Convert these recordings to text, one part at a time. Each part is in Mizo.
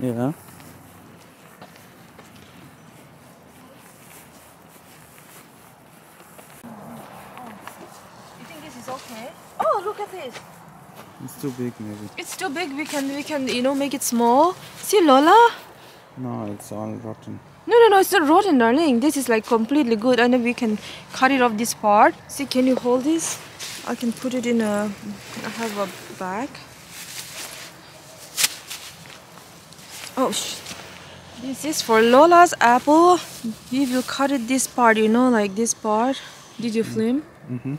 Yeah. You think this is okay? Oh, look at this. It's too big maybe. It's too big. We can you know, make it small. See, Lola? No, it's all rotten. No, no, no, it's not rotten, darling. This is like completely good. And then we can cut it off this part. See, can you hold this? I can put it in a... I have a bag. Oh, this is for Lola's apple. We will cut it this part, you know, like this part. Did you film? Mm-hmm.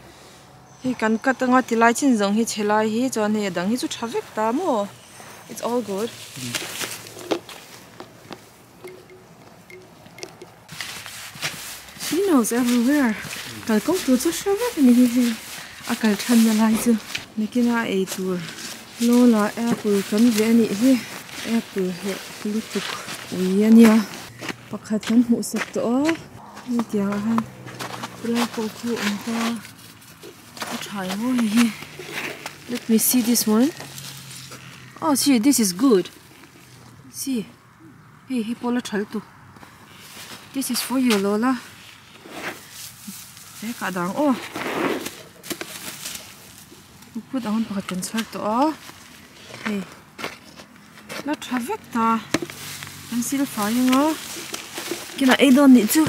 He can cut the tilai chin zong hi chelai hi chuan hei dang hi chu tha vek ta mo. It's all good. She knows everywhere. Kal kong tu chu hre vek ani hi hei. A kal than na lai chu. Nikina ei tur. Lola apple kan ve ani hi. Apple he lutuk ui ania. Pakhat kan hmuh sak tawh a. Ni tiang ah hian tilai pawh khu awm ta. Let me see this one. Oh, see, this is good. See, hey, he pola thaltu. This is for you, Lola. Hey, ka dang oh. Put on pakhat kan char to a. Hey, la thavek ta. Kan sil fai nga. Kina ei don ni chu.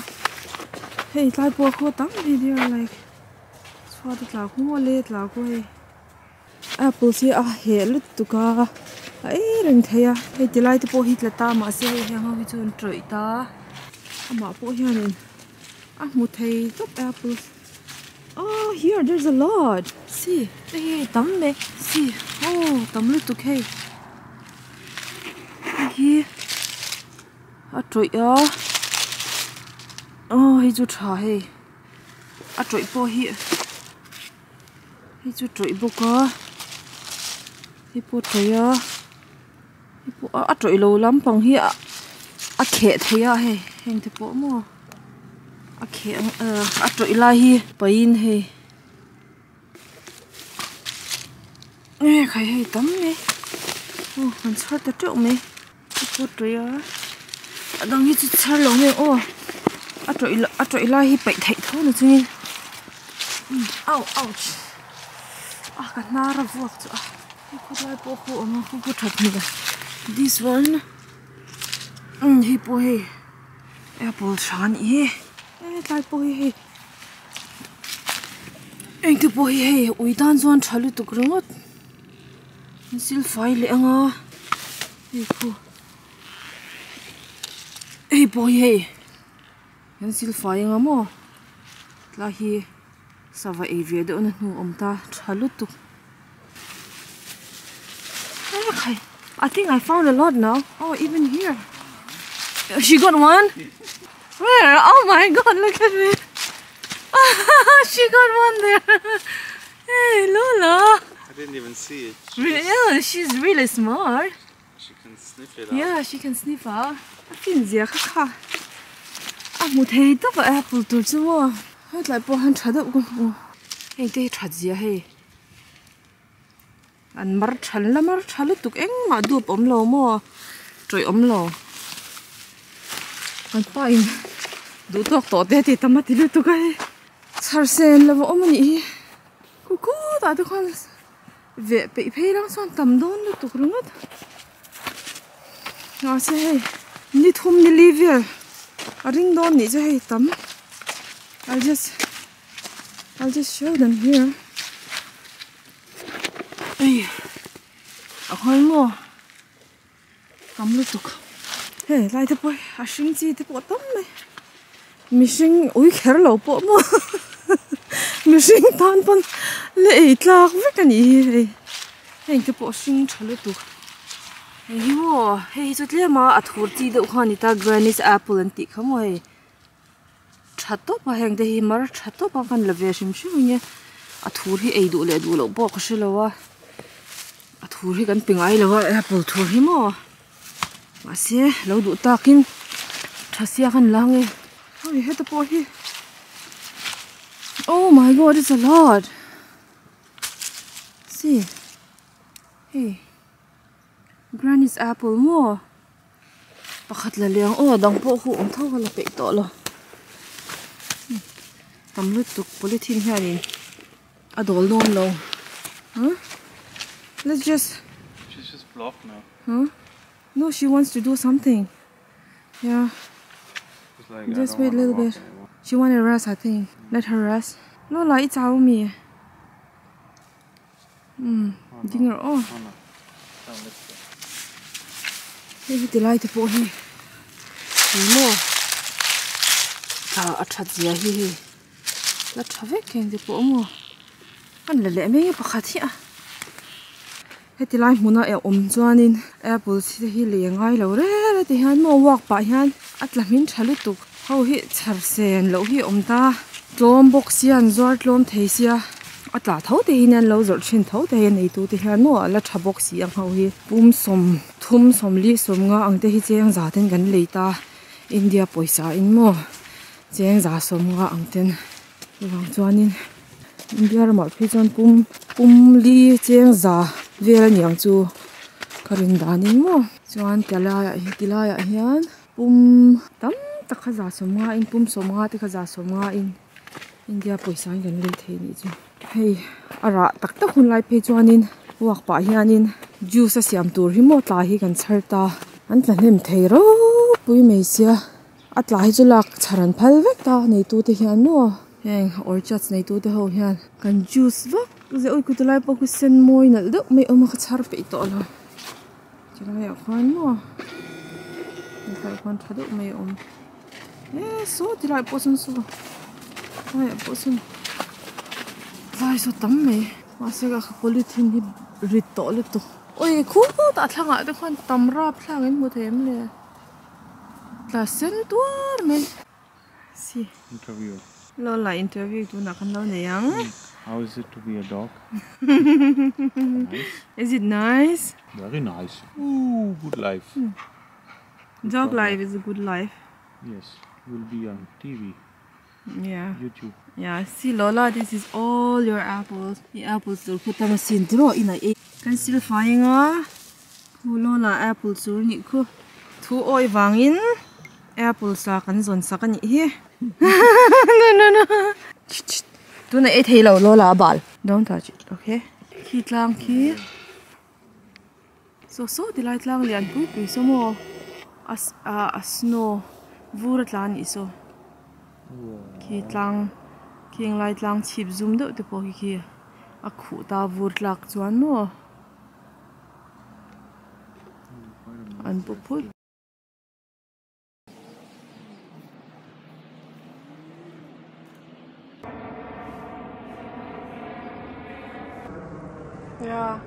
Hey, tlai po kho tam ni there like. Apple si a he lut tuka ai reng theia hei tilai te pawh hi tla ta mahse hei hiang ho hi chu an tawih ta amah pawh hianin a hmu thei tawp apples. Oh, here there's a lot. See, hei hei tam mai. See, oh tam lutuk hei hei hi a tawih a oh hei chu tha hei a tawih pawh hi hei chu tawih bawk a hei pawh tawih a hei pawh a tawih lo lampang hi a kheh thei a hei heng te pawh maw a kheh a tawih lai hi pahin hei khai hei tam mai aw kan chhar ta teuh mai hei pawh tawih a a dang hi chu chhar lo nge aw a tawih lai hi paih theih tho na chungin ouch ouch ah ka hnar a vuak chu a hei khawtlai pawh khu awm a khu khu that hmel a this one hei pawh hei apple tha a nih hi tlai pawh hi hei engte pawh hi hei ui tan chuan tha lutuk ringawt an sil fai leh anga hei khu hei pawh hi hei an sil fai anga maw tlai hi sava ei ve deuh na hnu awm ta tha lutuk. I think I found a lot now. Oh, even here. She got one? Where? Oh my god, look at me. She got one there. Hey, Lola. I didn't even see it. Really? Yeah, she's really smart. She can sniff it out. Yeah, she can sniff out. Apple tur chu mo. Hei tlai pawh han tha deuh ka hmu. Hei te hi that zia hei. An mar than la mar tha lutuk engmah dup awm lo maw tawih awm lo. An pa in duh tawk tawh te ti tam a ti lutuk a hei. Chhar sen lo a awm a nih hi. Ku tah te khuan ve peih phei lang chuan tam dawn lutuk ringawt. Mahse hei ni thum ni li vel a ring dawn nih chu hei tam. I'll just show them here. Ei a khawi maw tam lutuk. Hei lai te pawh a hring chi te pawh tam mai. Mihring ui kher lo pawh maw mihring tan pawn le ei tlak vek a nih hi hei. Heng te pawh hring tha lutuk. Hei hi maw hei hi chu tlem a a thur chi deuh kha a ni ta granny's apple an tih kha maw hei. Tha tawp a heng te hi mar tha tawp a kan la ve hrim hrim ang e. A thur hi ei duh leh duh loh pawh ka hre lo a. A thur hi kan pe ngai lo a apple thur hi maw. Mahse lo duh takin tha sia kan la ang e. Hei heta pawh hi. Oh my god, it's a lot. See. Hey. Granny's apple maw. Pakhat la liang aw dang pawh khu awm tho ka la peih tawh lo. Tam lutuk polythene hianin a dawl dawn lo. Huh? Let's just She's just blocked now. Huh? No, she wants to do something. Yeah. She's like, I Just don't wait a wanna little walk bit. anymore. She want to rest, I think. Let her rest. Lola, it's our me. Oh, no. Dinger oh. Oh no. Come, let's go. Hei hi tilai te pawh hi ni maw a that zia hi hei la tha vek heng te pawh maw an la leh mai pakhat hi a heti lai hmuna eh awm chuanin apple te hi lei a ngai lo reng a ti hian maw walk pah hian a tla hmin tha lutuk ho hi chhar sen loh hi a awm ta tlawm bawk sia an zuar tlawm thei sia a tla tho te hian an lo zawrh thin tho te hi a neitu te hian maw a la tha bawk si ang ho hi pum sawm thum sawm li sawm nga ang te hi cheng za ten kan lei ta India pawisa in maw cheng za sawm nga ang ten chuvang chuanin India ramah phei chuan pum pum li cheng za vel a ni ang chu ka rin danin maw chuan tilaiah hi tilaiah hian pum tam tak kha za sawm nga in pum sawm nga te kha za sawm nga in India pawisa in kan lei thei anih chu hei a rah tak tak hun lai phei chuanin walk pah hianin juice a siam tur hi maw tlai hi kan chhar ta an tla hnem thei ropui mai sia a tla hi chu lak chhar an phal vek ta neitu te hian maw heng orchards neitu te ho hian kan juice vak zeh ui kutu lai pawh khu sen mawi nalh deuh mai a awm a ka chhar peih tawh lo chulaiah khuan maw hetlaiah khuan tha deuh mai a awm eh saw tilaiah pawh sawn saw tlaiah pawh sawn tlai saw tam mai mahse ka polythene hi rit tawh lutuk ui khutah thlangah te khuan tam rap thlak in hmu thei em le tla sen tuar mai si Interview. Lola interview tunah kan lo nei ang. How is it to be a dog? Nice. Is it nice? Very nice. Ooh, good life. Dog life is a good life. Yes, will be on TV, Yeah. YouTube. Yeah, see Lola, this is all your apples. The apples tur khu tam asin tiro ina e. Kan sil fainga. Khu Lola apple tur ni khu. Thu oi wangin apple sa kan zon sak ani hi. No no no. Tuna e thei lo Lola bal. Don't touch it, okay? Khi tlang khi. So so tilai tlang lian pui pui so mo. As a snow vur tlan ni so. Khi tlang khing lai tlang chhip zum deuh te pawh khi khi a khuh ta vur tlak chuan maw an paw phut. Yeah,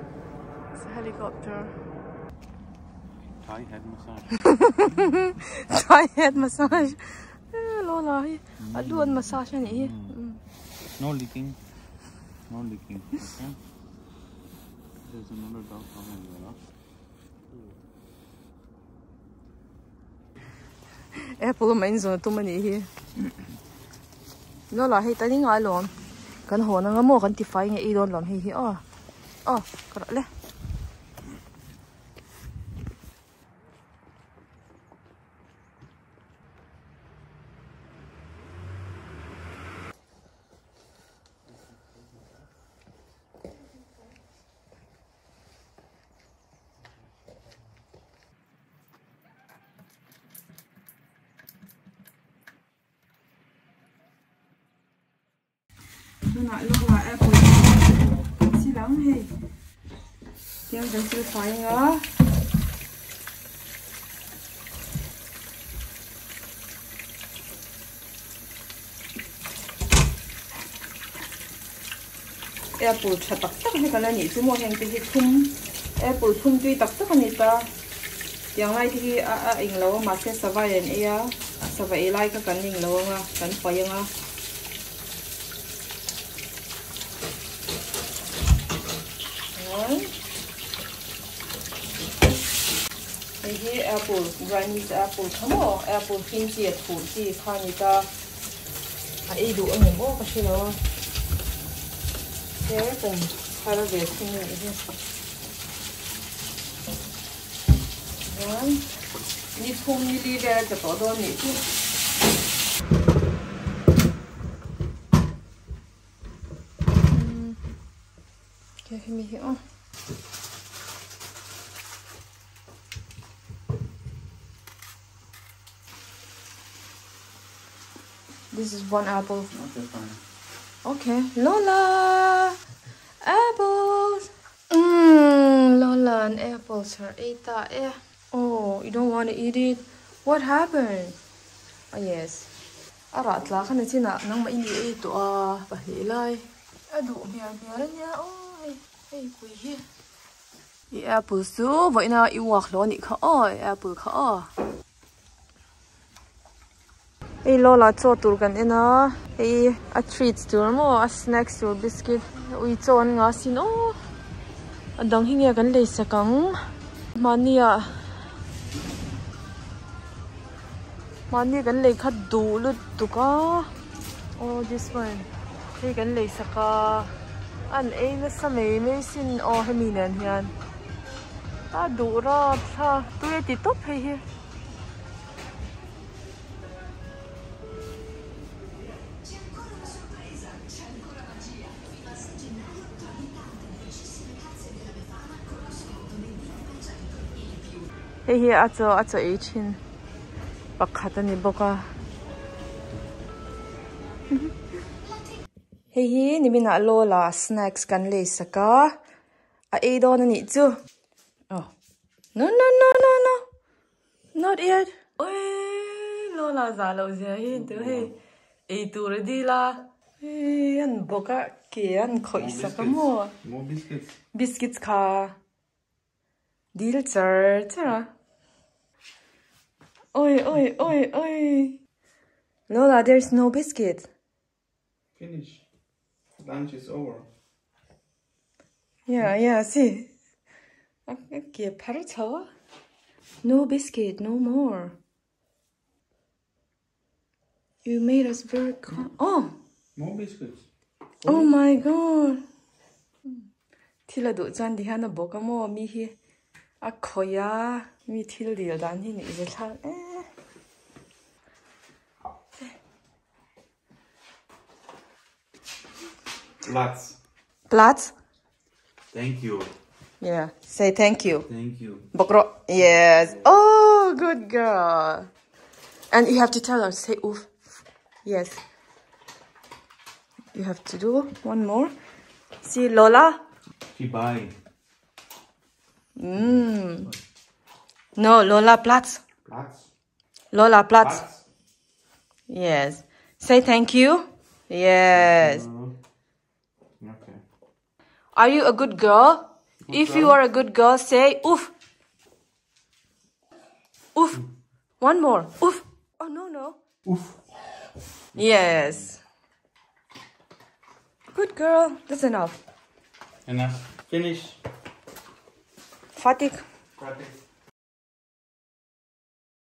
it's a helicopter. Thai head massage. Thai head massage. Lola hi a lu an massage ani hi. No licking. No licking. Okay. There's another dog coming there. Apple mai zo tu mani hi. Lola hei tani ngai lom. Kan ho na mo kan ti fai nge i don lom hi hi o. Oh, kara le. Tuna Lola apple silang hei. Tiang kan sil fai nga. Apple tha tak tak hi kan ani chu mo heng te hi thum apple thum tui tak tak ani ta. Tiang lai te hi a a ing lo ma se sawai an eia sawai lai ka kan ning lo nga kan pai nga. Hei hi apple Granny's apple thamo apple hing chi a thur chi khani ta a ei du ani mo ka hrilo te kum thar ve thung ni hi. One. Ni thum ni li vel a tla tawh dawn nih chu. Okay, hemi hi aw. This is one apple. Okay, fine. Okay, Lola! Apples! Mmm, Lola and apples are ate that. Eh. Oh, you don't want to eat it? What happened? Oh, yes. A rah tla kha ni chinah nangmah i ni ei tawh a pahnih lai. A duh hmiar hmiar a nia aw hei hei pui hi. I apple chu vawiina i uak hlawh a nih kha aw i apple kha aw. Hei Lola chaw tur kan en a hei a treats tur maw a snacks tur biscuit ui chaw an ngah asin aw a dang hi nge kan lei sak ang mahni ah. Mahni kan lei kha duh lutuk a aw this one hei kan lei sak a an ei nasa mai mai sin aw hemi nen hian a duh rap thla tui a ti tawp hei hi. Hei hi a chaw a chaw ei thin pakhat a ni bawk a hei hi niminah Lola snacks kan lei sak a a ei dawn a nih chu aw no no no no no not yet awii Lola zah loh zia hi tu hei ei tur a dil a hei an bawk a ke an khawih sak a maw biscuits kha. Dil char char a. Oi oi oi oi. Lola, there's no biscuit. Finish. Lunch is over. Yeah, yeah, see. Okay, phar chho a. No biscuit, no more. You made us very calm. Oh! More biscuits. Oh my god. Thil a duh chuan ti hian a bawk a maw mi hi a khawih a mi thil dil dan hi nih ve thlak e. Platz. Platz? Thank you. Yeah, say thank you. Thank you. Bawk rawh. Yes. Oh, good girl. And you have to tell her, say oof. Yes. You have to do one more. See Lola? She buy. No, Lola, Platz. Platz. Lola, Platz. Platz. Yes. Say thank you. Yes. Okay. Are you a good girl? Good If you girl. are a good girl, say oof. Oof. One more. Oof. Oh, no, no. Oof. Yes. Good girl. That's enough. Enough. Finish. Fatik. Fatik.